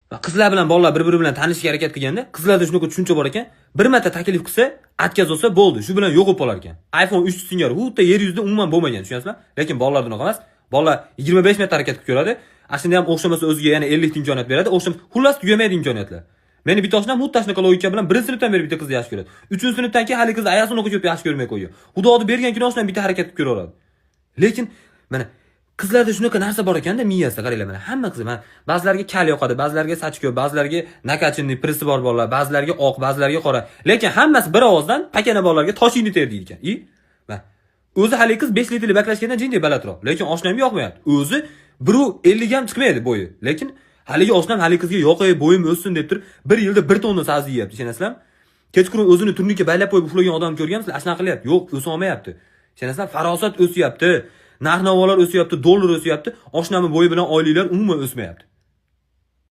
Qizlar bilan bolalar bir-biri bilan tanishishga harakat qilganda, qizlarda shunaqa tushuncha bor ekan, bir marta taklif qilsa, отказ olsa bo'ldi, shu bilan yo'q bo'lib qolar ekan. iPhone 3 singari xuddi yer yuzida umuman bo'lmagan, tushunasizmi? Lekin bolalarda unaqa emas. Bolalar 25 marta harakat qilib ko'radi. Ana shunda ham o'xshamasa, o'ziga yana 50 ta imkoniyat beradi. O'xsham, xullas, tugamaydi imkoniyatlar. Meni bitta oshnam xuddi shunaqa logika bilan birinchi sinfdan beri bitta qizni yaxshi ko'radi. Uchinchi sinfdan keyin hali qiz ayasi unaqa ko'p yaxshi ko'rmay qo'ygan. Xudoni bergan kuni oshnam bitta harakat qilib ko'raveradi. Lekin mana qizlarda shunaqa narsa bor ekanda miyasida, qaranglar, mana hamma qiz, mana ba'zilarga kal yoqadi, ba'zilarga sochi ko'p, ba'zilarga накачанный пресс i bor bolalar, ba'zilarga oq, ba'zilarga qora. Lekin hammasi bir ovozdan pakana bolalarga "Toshingni ter" deydi ekan. И mana o'zi haligi qiz 5 litrli баклажка dan jindek balandroq, lekin oshnamga yoqmayapti. O'zi 1,50 ga ham chiqmaydi bo'yi. Lekin haligi oshnam haligi qizga yoqay, bo'yim o'ssin deb turib, bir yilda 1 tonna sabzi yeyapti, ishonasizlarmi? Kechqurun o'zini turnikka baylab qo'yib uxlagan odam ko'rganmisizlar? Ana shunaqa qilyapti. Yo'q, o'sa olmayapti. Ishonasizlar, farosat o'syapti. Narx-navolar o'syapti, dollar o'syapti. Oshnami bo'yi bilan oyliklar umuman o'smayapti.